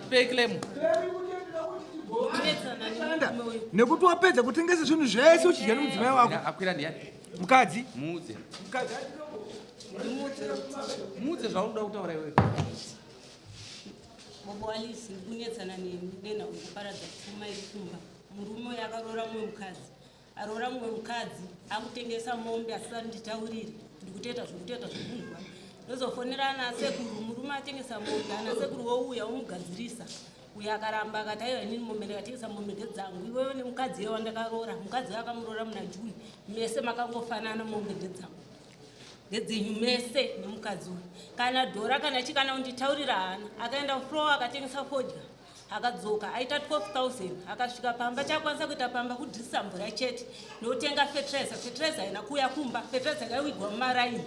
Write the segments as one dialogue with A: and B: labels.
A: Pay claim.
B: Shanda nekuti wapedza kutengesa zvinhu zvese uchidya nemudzimai wako.
A: Akwira ndiyani?
B: Mukadzi.
A: Muudze.
B: Mukadzi.
A: Muudze zvauri kuda kutaura iwewe.
C: Bobo Alice ndikunetsana nemi nenhau yekuparadza pfuma iri kumba. Murume uyu akaroora mumwe mukadzi. Aroora mumwe mukadzi akutengesa mombe asisanditaurire. Ndikutoita zvekutoita zvekunzwa. Ndozofonera ana sekuru murume atengesa mombe ana sekuru wouya womugadzirisa. Uyo akaramba akati aiwa inini mombe ndakatengesa mombe ndedzangu iwewe nemukadzi iye wandakaroora mukadzi uyo akamuroora muna June mese makangofanana mombe ndedzangu ndedzenyu mese nemukadzi uyu kana dhora kana chi kana kunditaurira haana akaenda kuflowa akatengesa fodya akadzoka aita 12000 akasvika pamba chakwanisa kuita pamba kudhirisa mvura chete nokutenga fertilizer fertilizer haina kuuya kumba fertilizer yakawigwa mumaraini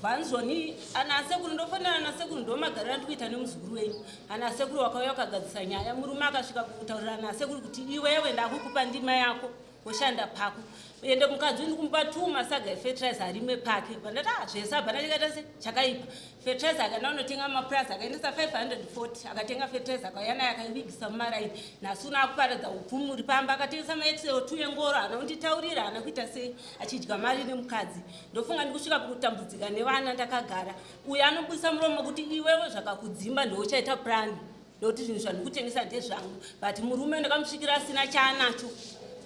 C: vanzoni ana asekuru ndofonera ana sekuru ndomagariro andikuita nemuzukuru wenyu ana asekuru wakauya wakagadzisa nyaya murume akasvika kutaurira ana asekuru kuti iwewe ndakukupa ndima yako woshanda pako ende mukadzi uyu ndikumupa two masaga efetiraiza arime pake vandati ah, zvese hapana chakaita se chakaipa fetiraiza akaenda unotenga mapurazi akaendesa 540 akatenga fetiraiza akauya naye akaivigisa mumaraini nhasi uno akuparadza upfumi uri pamba akatengesa maexel two engoro haana kunditaurira haana kuita sei achidya mari nemukadzi ndofunga ndikusvika kukutambudzika nevana ndakagara uyo anobudisa muromo kuti iwewe zvakakudzimba ndouchaita purani ndokuti zvinhu zvandikutengesa ndezvangu but murume ndakamusvikira asina chaanacho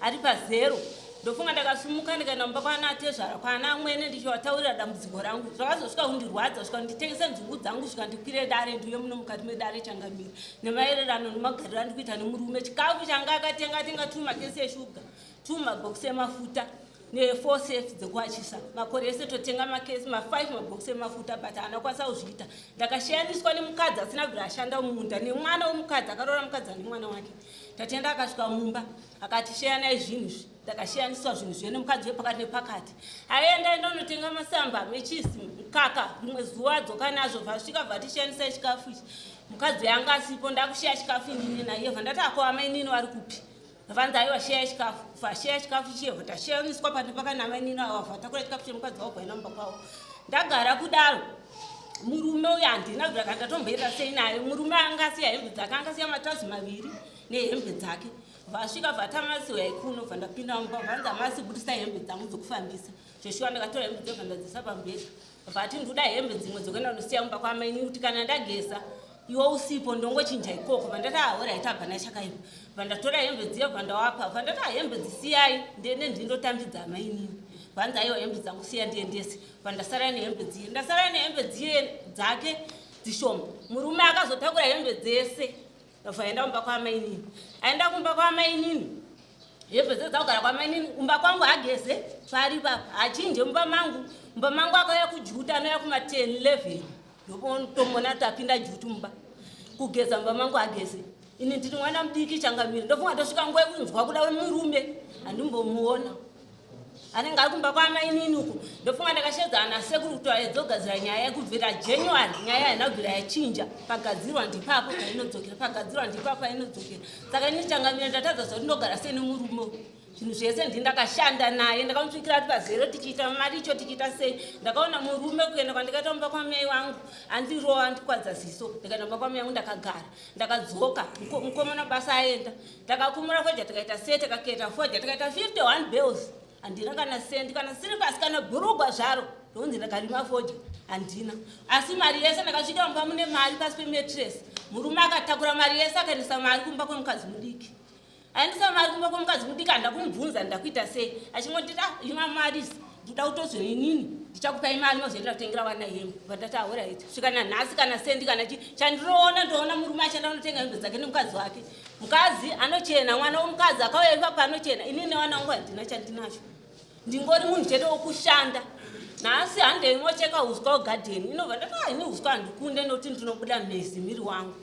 C: ari pazero ndofunga ndakasumuka ndikaenda mumba kwaana atezvara kwaana amwene ndichivataurira dambudziko rangu zvakazosvika kundirwadza svika nditengese nzungu dzangu svika ndikwire dare ndiuye muno mukati medare changamire nemaererano nemagariro andikuita nemurume chikafu changa akatenga atenga tumakesi eshuga tumabhokisi emafuta ne4 safe dzekuwachisa makore ese totenga makesi ma5 mabhokisi emafuta but haana kwanisa kuzviita ndakashiyaniswa nemukadzi asina kubvira ashanda mumunda nemwana wemukadzi akaroora mukadzi ane mwana wake tatenda akasvika mumba akati sheyanai zvinhu izvi ndakashiyaniswa zvinhu zviye nemukadzi wepakati nepakati aienda enda unotenga masamba mechisi mukaka rimwe zuva adzoka nazvo vasvika vatishiyanisai chikafu ichi mukadzi yanga asipo ndakushiya chikafu inini naiye vandati ako amainini vari kupi Vanzi aiwa sheya chikafu vasheya chikafu chiye tasheyaniswa pano pakanama inini awa vatakura chikafu chemukadzi wavo vaina mumba kwavo ndagara kudaro murume uyu handina kubvira kana ndatomboita sei naye murume anga asiya hembe dzake anga asiya matrazi maviri nehembe dzake vasvika vatamasi uyai kuno bva ndapinda mumba vanzi amasi budisa hembe dzangu dzokufambisa zveshuwa ndakatora hembe dzobva ndadzisa pamberi vati ndoda hembe dzimwe dzekuenda kundosiya mumba kwamaini kuti kana ndageza iwe usipo ndongochinja ikoko vandati ahoraiti ah, hapana chakaipa vandatora hembe dziya vandawapa vandati ah, hembe dzisiyai ndiende ndindotambidza amainini vanzi aiwa hembe dzangu siya ndiendese vandasara nehembe dziye ndasara nehembe dziye dzake dzishoma murume akazotakura hembe dzese ndobva aenda kumba kwamainini aenda kumba kwamainini hembe dze dzakugara kwamainini kumba kwangu hageze pari papa hachinje mumba mangu mumba mangu akauya kujuta anouya kuma 10 11 ndotomona tapinda juti mumba kugeza mumba mangu hageze ini ndiri mwana mudiki changamire ndofunga ndosvika nguva yekunzwa kuda murume handimbomuona anenge ari kumba kwamainini uko ndofunga ndakashedza ana sekuru kuti aedzogadzira nyaya yekubvira january nyaya haina kubvira yachinja pagadzirwa ndipapo painodzokera pagadzirwa ndipapo painodzokera saka ini changamira ndatadza zvakuti ndogara sei nemurume zvinhu zvese ndi ndakashanda naye ndakamusvikira ari pazero tichiita maricho tichiita sei ndakaona murume kuenda kwandikaita mumba kwamai wangu andirova andikwadza ziso ndikaenda mumba kwamai wangu ndakagara ndakadzoka mukomana basa aenda takakumura fodya tikaita sei takaketa fodya tikaita 51 bills handina kana sendi kana siripasi kana bhurugwa zvaro ndonzi ndakarima fodya handina asi mari yese ndakasvika mumba mune mari pasi pemetres murume akatakura mari yese akaendesa mari kumba kwemukadzi mudiki aendesa mari kumba kwemukadzi mudiki handida kumubvunza ndakuita sei achingonditi ah ima mari ndoda kutozoinini ndichakupai mari mozoenda kutengera vana hembe vandati ahoraiti svika nanhasi kana sendi kana chi chandinoona ndoona murume achienda kunotenga hembe dzake nemukadzi wake mukadzi anochena mwana womukadzi akauya ipapo anochena inini nevana vangu handina chandinacho ndingori munhu chete wokushanda nhasi handei mocheka uswa ugadheni inobva ndati ah, ini uswa handikunde nokuti ndinobuda mhezi miri wangu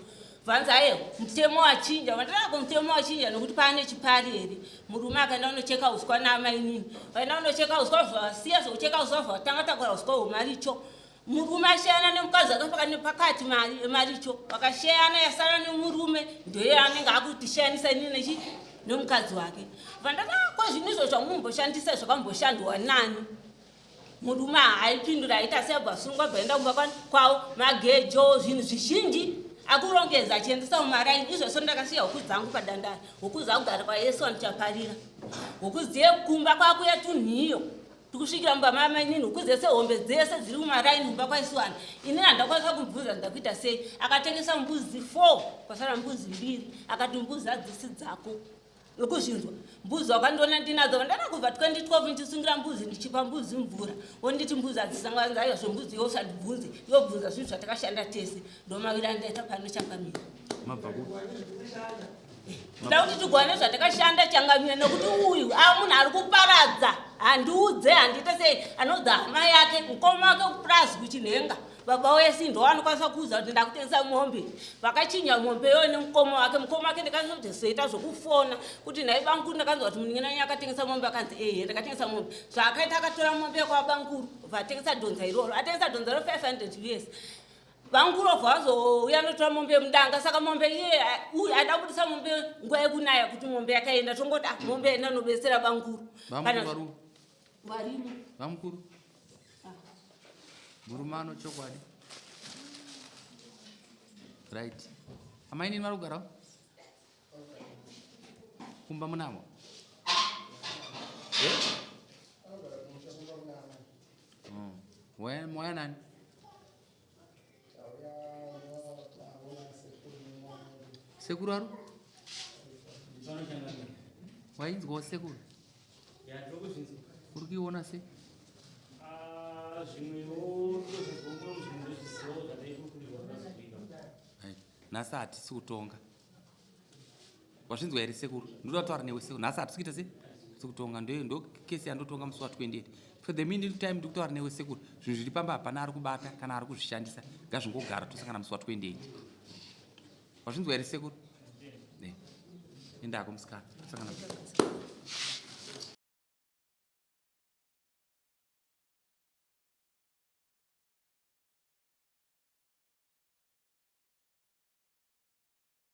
C: vanzi aye mutemo wachinja vandirako mutemo wachinja nokuti paane chipari here murume akaenda kunocheka uswa naamainini vaenda kunocheka uswa zvavasiya zvekucheka uswa zvavatanga takura uswa hwemaricho murume asheyana nemukadzi wake pakati nepakati mari emaricho vakasheyana yasara nemurume ndoye anenge akutisheyanisa inini nechi nemukadzi wake vandakakwa zvinhu izvo zvamumboshandisa zvakamboshandwa nani murume haaipindura aita sei abva asungwa bvaenda kumba kwavo magejo zvinhu zvizhinji Akurongedza achiendesa mumaraini. Izvozvo ndakasiya huku dzangu padandari. Huku dzakugara kwayesu andichaparira. Huku dziye kumba kwakuya tunhiyo. Tikusvikira mumba mamainini huku dzese hombe dzese dziri mumaraini kumba kwaisuwana. Ini handakwanisa kumubvunza ndakuita sei. Akatengesa mbuzi 4 kwasara mbuzi mbiri. Akati mbuzi hadzisi dzako. Ukuzvinzwa mbuzi wakandiona ndinadzo ndana kubva 2012 ndichisungira mbuzi ndichipa mbuzi mvura wonditi mbuzi hadzisanganza aiwa zvembuzi iwe usandibvunze iwe bvunza zvinhu zvatakashanda tese ndomavira andaita pano changamira
A: Mabva kupi?
C: Toda kuti tigwane zvatakashanda changamira nekuti uyu a munhu ari kuparadza handiudze handiite sei anoudza hama yake mukoma wake kupurazi kuchinhenga Baba wesi ndowanokwanisa kuudza kuti ndakutengesa mombe. Vakachinja mombe iyoyo nemukoma wake. Mukoma wake ndakazoita zvokufona kuti nhai bamukuru ndakanzwa kuti munin'ina wenyu akatengesa mombe akanzi ehe ndakatengesa mombe. Zvaakaita akatora mombe yekwabamukuru obva atengesa dhonza iroro. Atengesa dhonza ro 500 US. Bamukuru obva vazouya notora mombe yemudanga saka mombe iye uyu ada kubudisa mombe nguva yekunaya kuti mombe yakaenda tongoti ah mombe yaenda nobetsera bamukuru.
A: Bamukuru
C: Varimo.
A: Bamukuru. Murume ano chokwadi. Right. Amainini vari kugarawo? Kumba munavo? Eh? Oh. Waya nani? Sekuru aro? Wainzwawo sekuru? Uri kuiona sei?
D: Ah, zvimwewo ndozvizivawo zvataikukurirwa zvazvika.
A: Nhasi hatisi kutonga. Wazvinzwa here sekuru? Ndoda kutaura newe sekuru. Nhasi hatisi kuita sei? Hatisi kutonga. Ndo ndo kesi yandotonga musi wa 28. For the meantime ndiri kutaura newe sekuru. Zvinhu zviri pamba hapana ari kubata kana ari kuzvishandisa. Ngazvingogara tosangana musi wa 28. Wazvinzwa here sekuru? Eh. Endako musikana. Tosangana.